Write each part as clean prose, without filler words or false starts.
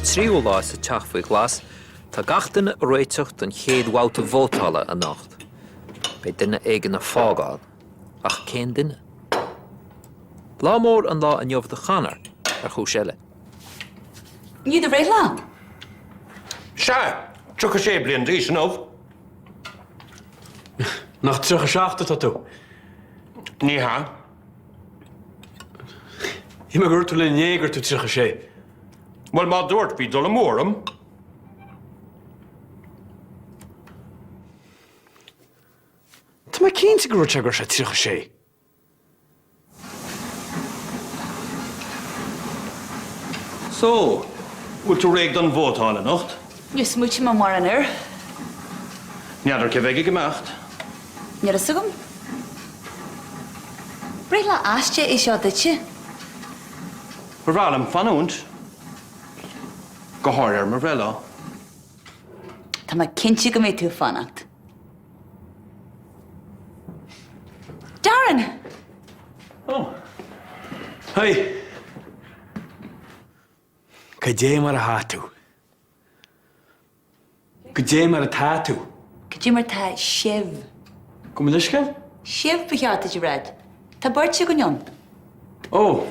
tríú lá sa Teach Faoi Ghlas, tá gach duine ag réiteach don chéad bhabhta vótála anocht. Beidh duine éigin ag fágáil. Ach cén duine? Lá mór an lá inniu do Chonor, ar chúis eile. Inniu do bhreithlá? Sea, 36 bliain d'aois inniu. Nach 37 atá tú? Ní hea. Shíl mé gur dhúirt tú linn inné go raibh tú 36. Bhuel, má dúirt, bhí dul amú orm. Tá mé cinnte gur dhúirt sé go raibh sé 36. So, bhfuil tú réidh don vótáil anocht? Níor smaoitigh mé mórán air. N'fheadar cé bheidh ag imeacht. Níl a fhios agam. Breithlá aisteach é seo duitse. Ba bhreá liom fanúint. Go háirithe ar mo bhreithlá. Tá mé cinnte go mbeidh tú ag fanacht. Darren! Oh. Hi. Cad é mar atá tú? Cad é mar atá tú? Cad é mar atá sibh? Gabh mo leithscéal? Sibh ba cheart duit a rá. Tá beirt againn ann. Ó,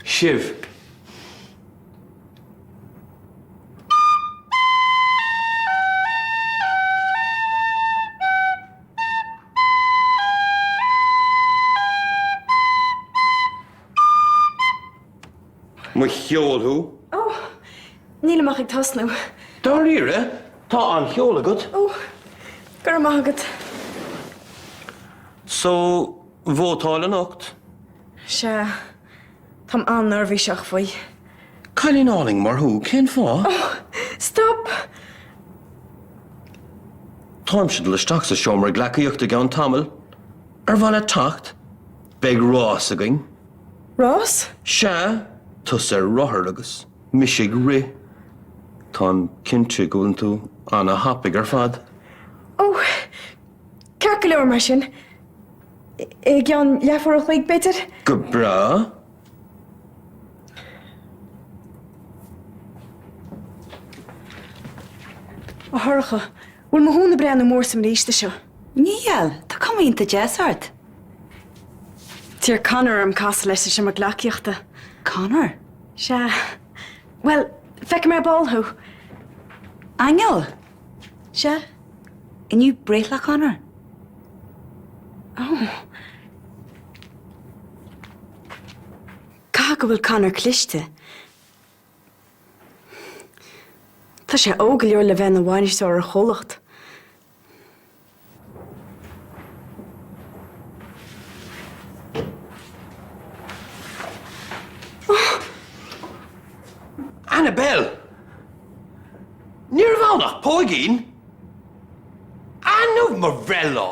sibh. Mo cheol thú! Ó, nílim ach ag tosnú. Dáiríre? Tá an-cheol agat. Ó, go raibh maith agat. So, vótáil anocht? Sea, táim an-neirbhíseach faoi. Cailín álainn mar thú, cén fáth? Ó, stop! Táimse ag dul isteach sa seomra gleacaíochta i gceann tamaill. Ar mhaith leat teacht? Beidh rás againn. Rás? Sea, tusa ar rothar agus mise ag rith. Táim cinnte go bhfuil tú ana-thapaidh ar fad. Ó, ceart go leor mar sin. I gceann leathuair a chloig, b'fhéidir? Go breá. A Shorcha, bhfuil mo thóin ag breathnú mór sa mbríste seo? Níl, tá cuma iontach deas ort. D'iarr Conor orm casadh leis sa seomra gleacaíochta. Conor? Sea. Bhuel, feicfidh mé ar ball thú. Aingeal? Sea? Inniu breithlá Conor. Ó. Caithfidh go bhfuil Conor cliste. Tá sé óg go leor le bheith ina bhainisteoir ar chomhlacht. Annabelle! Ní raibh ann ach póigín! Inniu mo bhreithlá!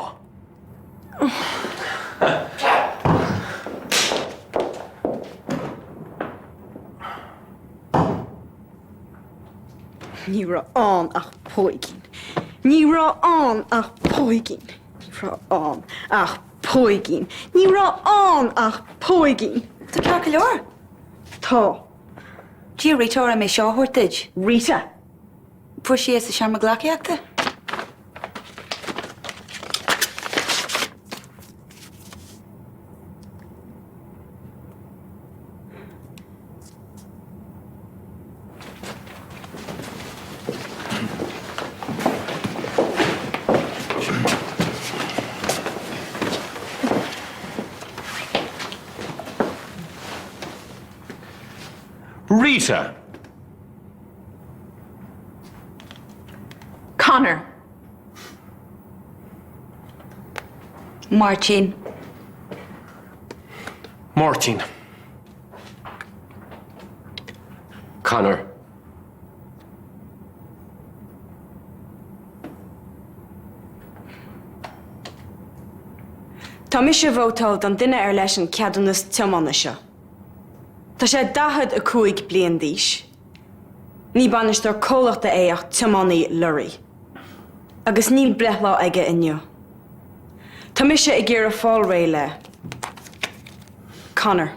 Ní raibh ann ach póigín. Ní raibh ann ach póigín. Ní raibh ann ach póigín. Ní raibh ann ach póigín. Tá ceart go leor? Tá. D'iarr Rita orm é seo a thabhairt duit. Rita? Fuair sí é sa seomra gleacaíochta. Rita! Conor. Máirtín. Máirtín. Conor. Tá mise ag vótáil don duine ar leis an ceadúnas tiomána seo. Tá sé 45 bliain d'aois. Ní bainisteoir comhlachta é ach tiománaí lorraí. Agus níl breithlá aige inniu. Tá mise ag iarraidh fáil réidh le Conor.